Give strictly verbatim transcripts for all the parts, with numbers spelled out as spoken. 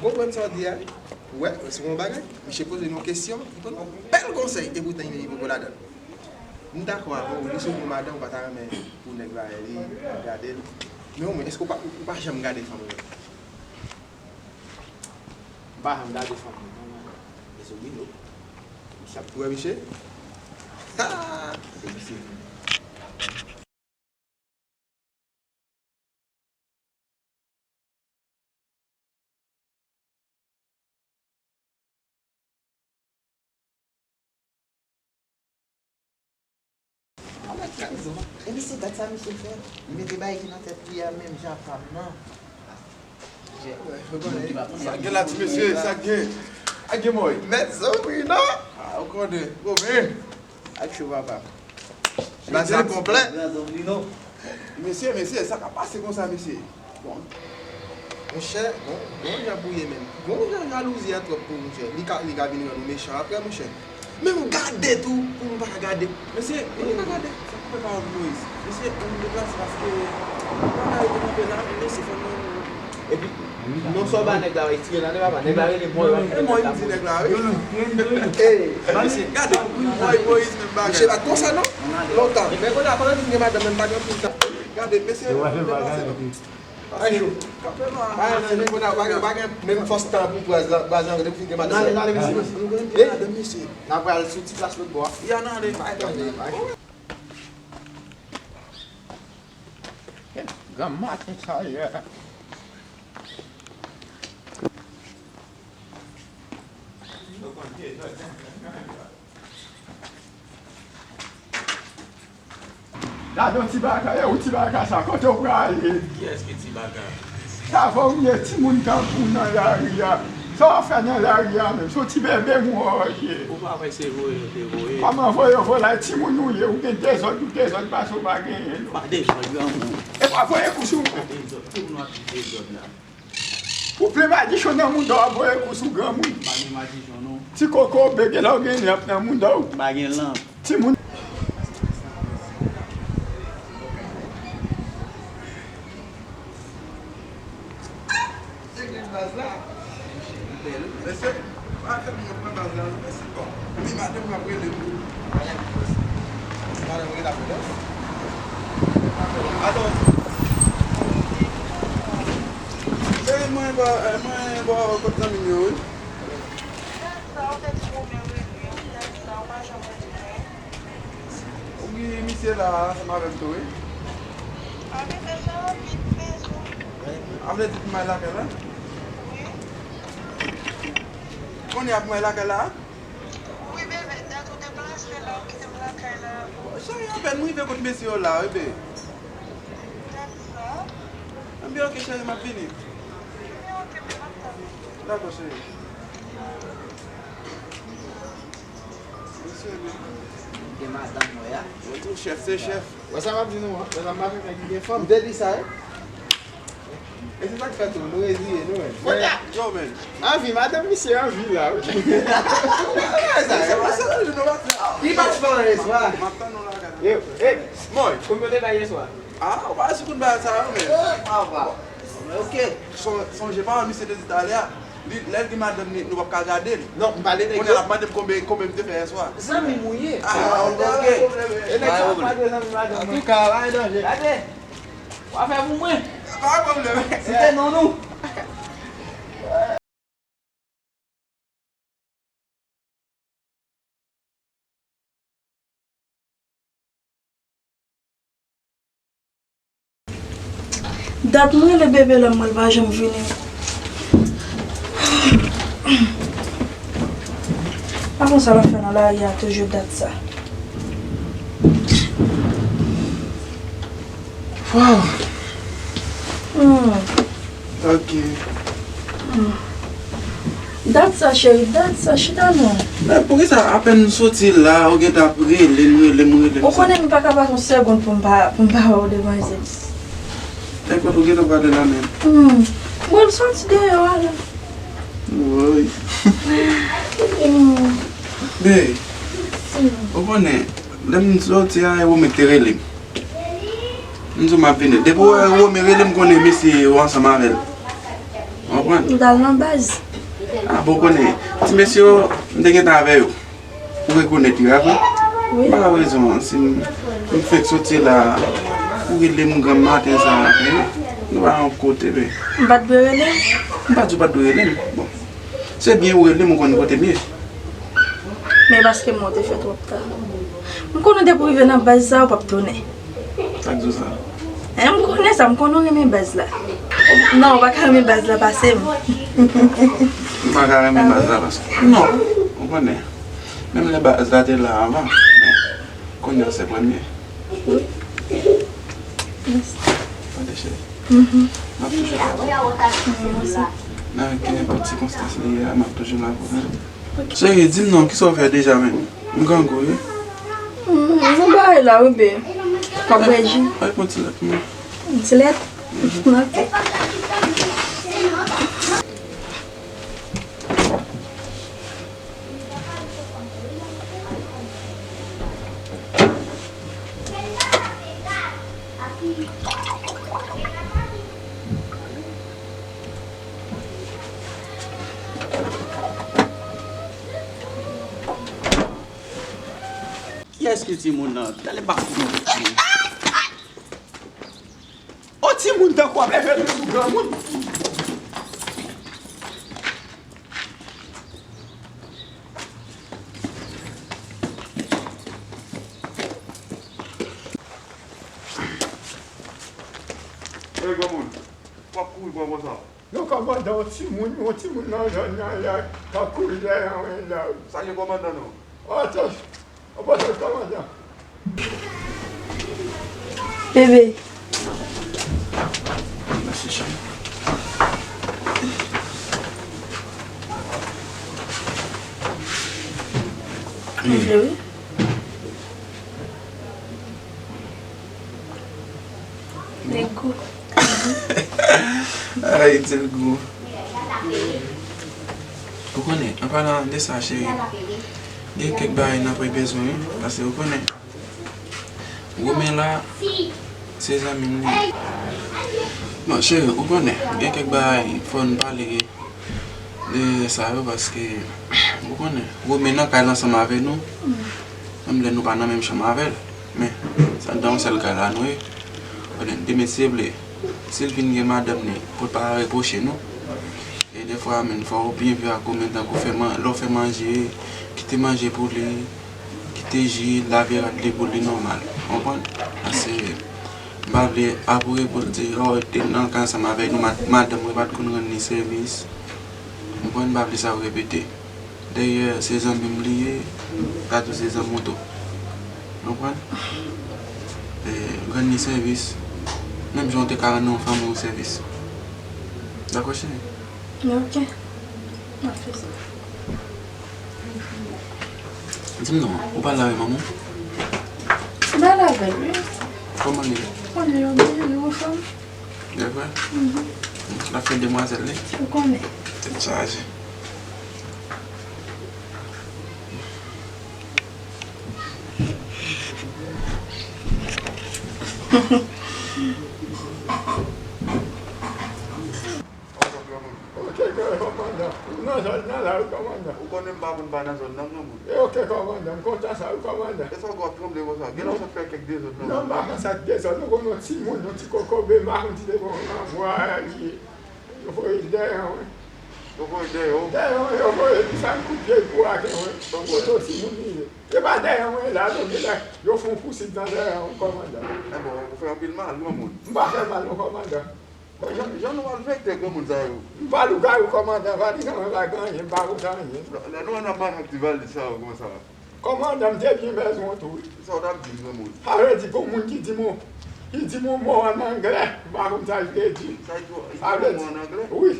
Konprann sa w di a? Ou wè, se yon bagay. Misye poze nou yon kesyon, li poze yon bèl konsèy, e poutan li poko ladan l. M dakò avè w, li sot yon madanm, ou pa ta renmen pou nèg la li gade l. Men omwen, èske ou pa, ou pa janm gade fanm ou yo? M pa janm gade fanm mwen, non, non. Misye wi, non. Misye ap wè misye. Ha! Se misye. E misye, dat sa misye fè, li mete bagay ki nan tèt li a menm jan ak pa m nan. Sa gen la, ti mesye, sa gen. Sa gen, mòy. Mèt Sabrina. Ah, ou konnen. Bon, men. Ak cho papa. Baz la konplè. Mesye, mesye, sa ka pase konsa, mesye. Bon. Monchè, bon, bon jan pou ye menm. Bon jan jalouzi a twòp pou monchè. Li ka, li ka vin rann ou mechan apre, monchè. Men m gade tou pou m pa gade. Mesye, men m pa gade. Sa k fè pa wè Moyiz? Mesye, ann deplase paske bagay yo kanpe la, mesye, fò nou. Epi, non sò ba nèg la, retire nan papa. Nèg la rele mò yo. E mò, m di nèg la, wi. Ey, mesye, gade, mò Moyiz menm bagay. Mesye, pa t konsa, non? Lontan. Men kounye a, pandan m gen madanm, men m pa gen anpil tan. Gade, mesye, ann deplase non. Ay, yo. Pa gen, pa gen, pa gen menm fòs tan pou praz la, praz la, depi gen madanm. N ale, n ale, mesye. N ap pral sou ti plas lòt bò a. Ya, n ale. Granm maten sa ye. Gade yon ti bagay, e ou ti bagay sa, kote w prale? Kiyès ki ti bagay? Sa fè w gen timoun tankou w nan lari a. Sa w ap fè nan lari a menm? Se yon ti bebe mwen w ye. Ou pa wè se voye yo te voye? Kòman voye yo voye la? Timoun ou ye, ou gen dezòd, ou dezòd pase w pa genyen. Pa dezòd, granmoun. E pa voye kou sou mwen. Pa dezòd, tout moun ap di dezòd la. Ou plen madichon nan mouda w ap voye kou sou granmoun. Pa gen madichon, non. Ti koko bebe la w gen nèp nan mouda w. Pa gen lanp. Timoun. Eglèj baz la. Bèl. Mesye, pa fè m pran baz la, non, mesye. Bon, wi, madanm m ap rele m. Madanm rele ap rele. Alò. Cheri, mwen bò, mwen bò kot zanmi m yo, wi. Sa ou te di Romeo rele, dat sa ou pa janm rele. Wi, misye la ansanm avè m tou, wi. A, misye sa rapid, bezwen. A vle di pou m al lakay la? Wi. Kounye a pou m al lakay la? Wi, bebe, dat ou deplase la, ou kite m lakay la. Cheri, apèn m rive kot mesye yo la, bebe. Dat sa? Ebyen, oke, cheri, m ap vini. Ebyen, oke, bebe, m ap tann ou. Dakò, cheri. Mesye, men. Gen madanm mwen a. Mwen tou chèf, se chèf. Wè sa m ap di nou an, mezanmi, m pa fè nèg ki gen fanm. M te di sa, wi. E se sa k fè tou, nou reziye nou, men. Kounye a, yo, men. Anvi, madanm misye anvi la, wi. Li pa t fè anyen yè swa. M ap tann nou la, gade. Yo, ey. Mwen. Konbyen w te bay yè swa? Ah, ou pa sou kout bagay sa yo, men. Ah, va. Ok. Son-, sonje pa misye te di talè a. Li, lè l gen madanm li, nou p ap ka gade l. Non, m pale de... Kounye a l ap mande m konbyen, konbyen m te fè yè swa. Zanmi m ou ye. Ah, ok. E nèg sa ap mande zanmi madanm mwen. Antouka, pa gen danje. Gade. W a fè pou mwen. Pa gen pwoblèm. Site non nou. Dat mwen rele bebe la, mwen l pa janm vini. Pa konn sa l ap fè nan lari a toujou, dat sa. Waw. Hmm. Ok. Hmm. Dat sa, cheri, dat sa, chita non. Men poukisa apèn m soti la, ou gentan ap rele m, rele m, rele m? Ou konnen m pa ka pase yon segonn pou m pa, pou m pa wè w, demwazèl. Nenpòt ou gentan prale la menm. Hmm. Mwen soti deyò a la. Woy. Hmm. Babe, hmm, ou konnen, lè m soti a, e ou menm ki te rele m. M di w m ap vini. Depi w wè Romi rele m, konnen misye ou ansanm avè l. Konprann? Nou t al nan baz. A, bon, konnen. Ti mesye yo, m te gentan avè yo. Ou rekonèt yo, a vre? Wi. M pa ka rezon an. Si m, m fèk soti la, ou rele m granm maten sa, eh, nou pa yon kote, men. M pa t dwe rele? M pa di w pa t dwe rele m. Bon. Se byen ou rele m, ou konn kote m ye. Men paske mwen te fè twòp ta. M konnen depi w rive nan baz sa, ou p ap tounen. Sa k di w sa? Eh, m konnen sa, m konnen w renmen baz la. Non, ou pa ka renmen baz la pase m. M pa ka renmen baz la pase m. Non, ou konnen. Menm lè baz la te la anvan, men kounye a se premye. Wi. Mèsi. Tande, cheri. Mhm. M ap toujou la pou ou. Mèsi. Nan kenenpòt sikonstans li ye a, m ap toujou la pou ou. Cheri, di m non, kisa w fè deja menm? M grangou, wi. Mm, m nan bagay la, wi, be. M ap bwè ji. Ay, pran ti lèt pou mwen. Ti lèt? Ok. Kiyès ki timoun nan? Tande m pa konprann. On timoun tankou w ap leve l sou granmoun. Ey, granmoun, w ap kouri pran konsa? Non, kòmandan, yon timoun, yon timoun nan zòn nan la, k ap kouri dèyè mwen la. Sa gen kòmandan non? Atansyon, atansyon, kòmandan. Bebe. Mèsi, cheri. Mwen vle wi. Li gou. Ay, di l gou. Ou konnen, an palan de sa, cheri, gen kèk bagay n apre bezwen, wi, paske ou konnen, Romen la, se zanmi m li ye. Bon, cheri, ou konnen, gen kèk bagay fò n pale de sa yo, paske, ou konnen, Romen nan kay la ansanm avè nou, menm lè nou pa nan menm chanm avè l. Men, se anndan yon sèl kay la nou ye. Konnen, demen si Dye vle, si l vin gen madanm li, pou l pa repwoche nou. E defwa, menm, fò w byen viv ak Romen, tankou fè man-, lè w fè manje, kite manje pou li, kite ji, lave rad li pou li nòmal. Konprann? Paske m pa vle apre pou l di, oh, te nan kay ansanm avèk nou, mad-, madanm mwen pa t konn rann li sèvis. Konprann? M pa vle sa repete. Dayè, se zanmi m li ye, m ka di w se zanmi w tou. Konprann? E, rann li sèvis, menm jan w te ka rann yon fanmi w sèvis. Dakò, cheri? Ok. M ap fè sa. Di m non, ou pale avè manman w? M pale avè l, wi. Kòman li ye? Kòman li ye? Li anfòm. E vre? Mhm. L ap fè demwazèl li? Ou konnen. Tèt chaje. Ok, kòmandan. Ou nan zòn nan la, wi, kòmandan. Ou konnen m pa konn pa nan zòn nan, granmoun. E ok, kòmandan, m kontan sa, wi, kòmandan. E sa w ap tranble konsa? Genlè w sot fè kèk dezòd nan zòn nan. Non, m pa fè sa dezòd, non, konn yon timoun, yon ti kokobe, m pa konn si se yon granmoun li ye. Yo voye l dèyè mwen. Yo voye l dèyè w? Dèyè mwen, yo voye l, li fè m kout pye, li kouri ak mwen. Yo voye l. Kote timoun li ye? Se pa dèyè mwen la, non, genlè yo fè yon pousib nan dèyè mwen, kòmandan. Enben, ou fè anpil mal, granmoun. M pa fè mal, non, kòmandan. Jan, jan nou malfektè granmoun sa yo. M pa lougawou, kòmandan, valiz an mwen pa gen anyen, m pa pote anyen. Lè, lè nou ann ap mache ak ti valiz sa yo konsa. Kòmandan, m te byen bezwen w tou, wi. Sa w t ap di m, granmoun? Sa vle di, gon moun ki di m, ki di m yon mo ann anglè, m pa konn sa l vle di. Sa l di w, li di w yon mo ann anglè? Wi.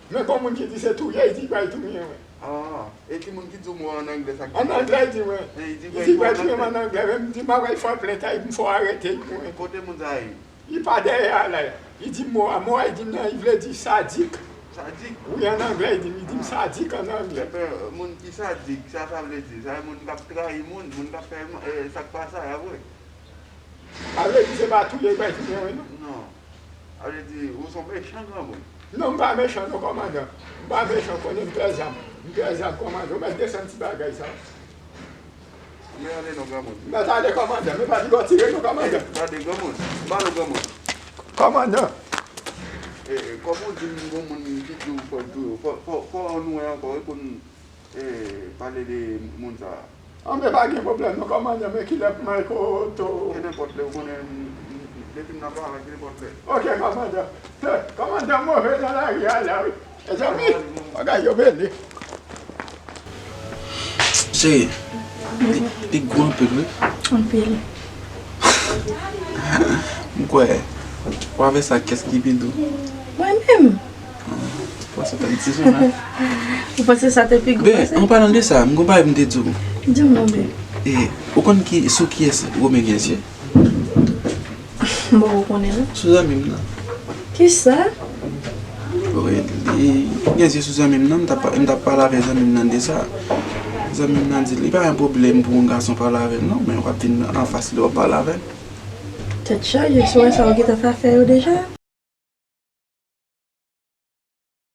Men gon moun ki di se touye, li di l pral touye mwen. Ah, e ki moun ki di w mo ann anglè, sa k di? Ann anglè, li di mwen. Li di l pral touye m ann anglè, men m di m pral fè plent, li di m fò w arete l pou mwen. Kote moun sa ye? Li pa dèyè a la. Li di m mo a, mo a li di m nan, li vle di sadik. Sadik? Wi, ann anglè, li di m, li di m sadik ann anglè. Enben, moun ki sadik, sa sa vle di? Sa vle di moun k ap trayi moun, moun k ap fè, eh, sa k pa sa, a vre? Sa vle di se pa touye li pral touye mwen, non? Non. Sa vle di, ou se yon mechan granmoun. Non, m pa mechan non, kòmandan. M pa mechan, konnen m pè zam. M pè zam, kòmandan. Ou mèt desann ti bagay sa. Mwen ale non, granmoun. Mèt ale, kòmandan. Men pa di w tire non, kòmandan. Gade, granmoun. M ale, granmoun. Kòmandan. E, e, kòman w di m gon moun ki di w fò l touye w? Fò, fò, fò nou wè ankò, wi, pou n, e, pale de moun sa a. An, men pa gen pwoblèm non, kòmandan, men kilè pou m al kote w? Kenenpòt lè, ou konnen, m, m, depi m nan pale, kenenpòt lè. Oke, kòmandan. He, kòmandan move nan lari a la, wi. Mezanmi, bagay yo mele. Cheri, li, li gwo anpil, wi. Anpil. M kwè, w avè sa, kiyès ki pi dou? Mwen menm. Ou panse tèt ti sou mwen? Ou panse sa te pi gwo pase? Ben, an palan de sa, m gon bagay m te di w. Di m non, ben. E, ou konn ki, sou kiyès Romen gen zye? Bon, ou konnen non. Sou zanmi m nan. Kisa? Wi, li gen zye sou zanmi m nan, m t ap, m t ap pale avèk zanmi m nan de sa. Zanmi m nan di, li pa gen pwoblèm pou yon gason pale avè l non, men w ap vin anfas li, w ap pale avè l. Tèt chaje, si w wè sa w gentan fè fè yo deja.